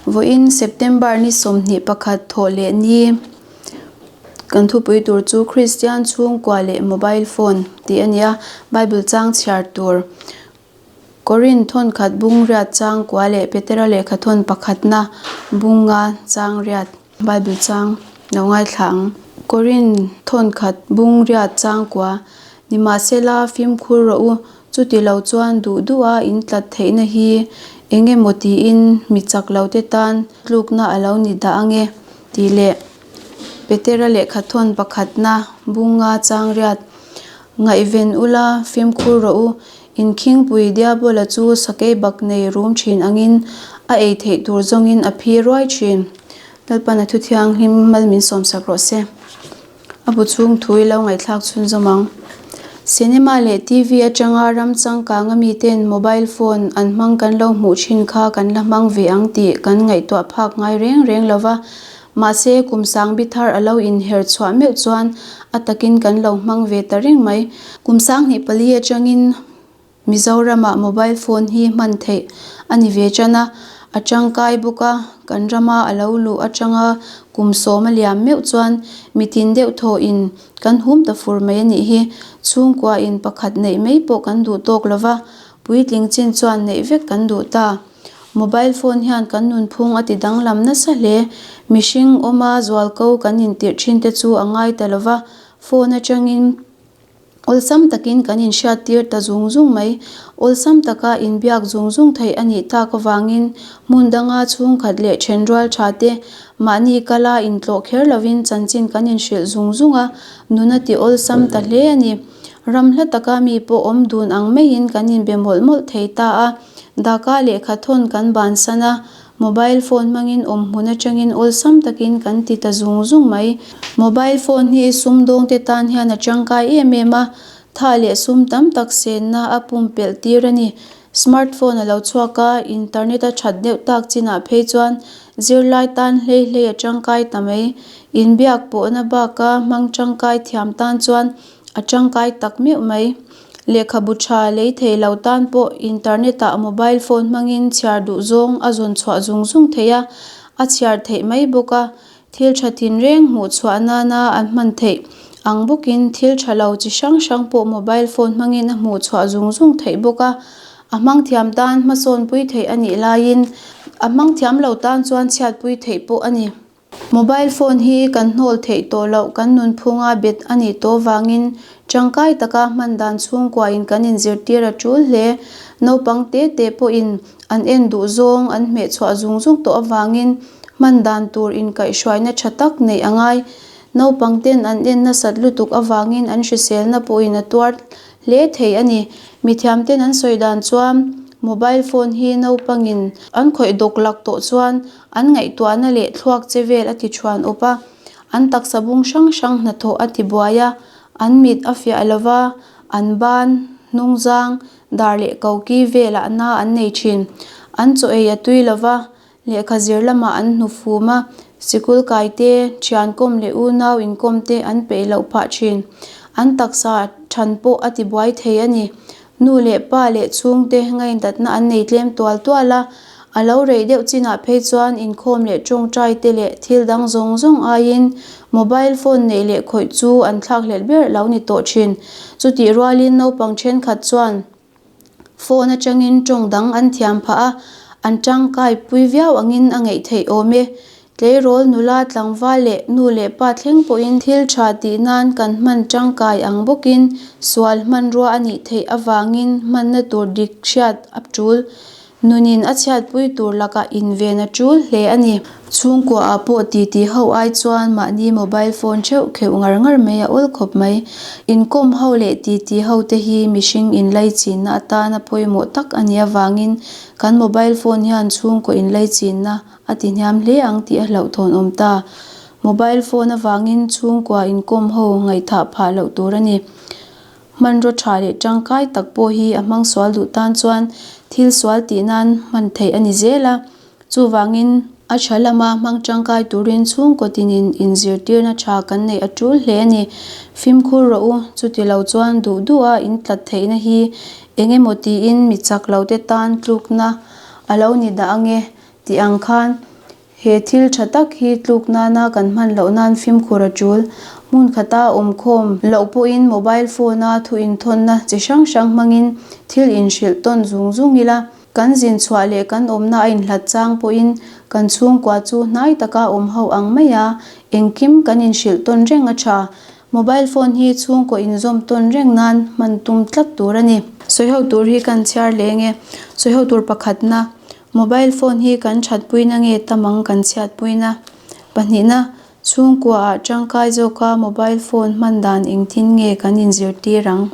Vawiin September ni 21 thawh leh ni kan thupui tur chu Kristian chhungkua leh mobile phone tih a ni a, Bible chang chhiar tur Korin thawnkhat bung riat changkua leh Petera lehkha thawn pakhatna bunga chang riat. Bible chang lo ngaithla ang. Korin thawnkhat bung riat changkua Nimahsela fimkhur rawh u, chuti lo chuan duh duha in tlat theihna hi eng emaw tiin mi chak lo te tan tlukna a lo ni dah ange tih leh Petera lehkha thawn pakhatna bunga chang riat Ngaihven ula fimkhur rawh u, Inkhingpui Diabola chu sakei bak nei rum thin angin a ei theih tur zawngin a phi ruai thin. Lalpan a thu thianghlim mal min sawmsak rawh se. A bu chhung thu i lo ngaihthlak chhunzawm ang. Cinema leh TV atanga ram changkanga miten mobile phone an hmang kan lo hmuh thin kha kan la hmang ve ang tih kan ngaihtuah phak ngai reng reng lo va. Mahse, kum sangbi thar a lo inher chhuah meuh chuan a takin kan lo hmang ve ta reng mai. Kum 24 atangin Mizoramah mobile phone hi hman theih a ni ve tan a, a tangkai bawk a, kan rama a lo luh atanga kum sawm a liam meuh chuan mitin deuh thawhin kan hum ta fur mai a nih hi. Chhungkua in pakhat neih mai pawh kan duh tawk lo va, puitling chin chuan neih vek kan duh ta. Mobile phone hian kan nunphung a ti danglam nasa hle. Mihring awma zualko kan intirh thin te chu a ngai ta lo va, phone atangin Awlsam takin kan inhriattir ta zung zung mai. Awlsam taka inbiak zung zung theih a nih tak avangin hmun danga chhungkhat leh thenrual tha te mahni kala intlawh kher lovin chanchin kan inhrilh zung zung a, nun a ti awlsam ta hle a ni. Ram hla taka mi pawh awm dun ang maiin kan inbe mawlh mawlh thei ta a, daka lehkha thawn kan bansan a, Mobile phone hmangin awm hmun atangin awlsam takin kan ti ta zung zung mai. Mobile phone hi sumdawngte tan hian a tangkai em em a, tha leh sum tam tak senna a pumpelh tir a ni. Smartphone a lo chhuak a, internet a that deuh tak chinah phei chuan zirlai tan hlei hlei a tangkai ta mai. Inbiak pawhna baka hmang tangkai thiam tan chuan a tangkai tak meuh mai. Lehkhabu tha lei thei lo tan pawh internet ah mobile phone hmangin chhiar duh zawng a zawn chhuah zung zung theih a, a chhiar theih mai bawk a. Thil tha tinreng hmuh chhuah nana an hman theih ang bawkin thil tha lo chi hrang hrang pawh mobile phone hmangin a hmuh chhuah zung zung theih bawk a. A hmang thiam tan hmasawnpui theih a nih laiin a hmang thiam lo tan chuan chhiatpui theih pawh a ni. Mobile phone hi kan hnawl theih tawh loh kan nunphunga bet a nih tawh vangin tangkai taka hman dan chhungkuain kan inzirtir a tul hle. Naupang te te pawhin an en duh zawng an hmeh chhuah zung zung tawh avangin hman dan tur inkaihhruaina tha tak neih a ngai. Naupang ten an en nasat lutuk avangin an hriselna pawhin a tuar hle thei a ni. Mithiamten an sawi dan chuan mobile phone hi naupangin an khawih dawk lak tawh chuan An ngaihtuahna leh thluak che vel a ti thuan awp a, an taksa bung hrang hrang hnathawh a ti buai a, an mit a fiah lo va, an ban, hnungzang, dar leh koki velah na an nei thin. An chaw ei a tui lo va, lehkha zir lamah an hnufum a, sikul kai te, thian kawm leh unau inkawm te an peih loh phah thin. An taksa than pawh a ti buai thei a ni. Nu leh pa leh chhungte ngaindatna an nei tlem tual tual a, a lo rei deuh chinah phei chuan inkhawm leh tawngtai te leh thil dang zawng zawng aiin mobile phone neih leh khawih chu an thlakhlelh ber lo ni tawh thin. Chutih rualin naupang thenkhat chuan phone atangin tawng dang an thiam phah a, an tangkai pui viau angin a ngeih theih awm e. Tleirawl nula tlangval leh nu leh pa thleng pawhin thil tha tih nan kan hman tangkai ang bawkin sual hmanrua a nih theih avangin hmanna tur dik hriat a tul. Nunin a chhiatpui tur lakah inven a tul hle a ni. Chhungkuaah pawh titi ho ai chuan mahni mobile phone theuh kheuh ngar ngar mai a awl khawp mai. Inkawm ho leh titi ho te hi mihring inlaichinna atana pawimawh tak a nih avangin kan mobile phone hian chhungkaw inlaichinna a ti hniam hle ang tih a hlauhthawn awm ta. Mobile phone avangin chhungkua inkawm ho ngaihthah phah loh tur a ni. Hmanraw tha leh tangkai tak pawh hi a hmang sual duh tan chuan thil sual tih nan hman theih a ni zel a. Chuvangin a tha lama hmang tangkai turin chhungkaw tinin inzirtirna tha kan neih a tul hle a ni. Fimkhur rawh u, chuti lo chuan duh duha intlat theihna hi eng emaw tiin mi chak lo te tan tlukna a lo ni dah ange. Tih ang khan. He thil tha tak hi tluk nana kan hman loh nan fimkhur a tul. Hmun khata awmkhawm loh pawhin mobile phone-a thu inthawnna chi hrang hrang hmangin thil inhrilh tawn zung zung ila, kan zin chhuah leh kan awmna a inhlat chang pawhin kan chhungkua chu hnai taka awm ho ang mai a, engkim kan inhrilh tawn reng a tha. Mobile phone hi chhungkaw inzawm tawn reng nan hman tum tlat tur a ni. Sawiho tur hi kan chhiar leng e. Sawiho tur pakhatna. Mobile phone hi kan thatpuina nge tamang kan chhiatpuina? Pahnihna, chhungkuaah tangkai zawka mobile phone hman dan engtin nge kan inzirtir ang?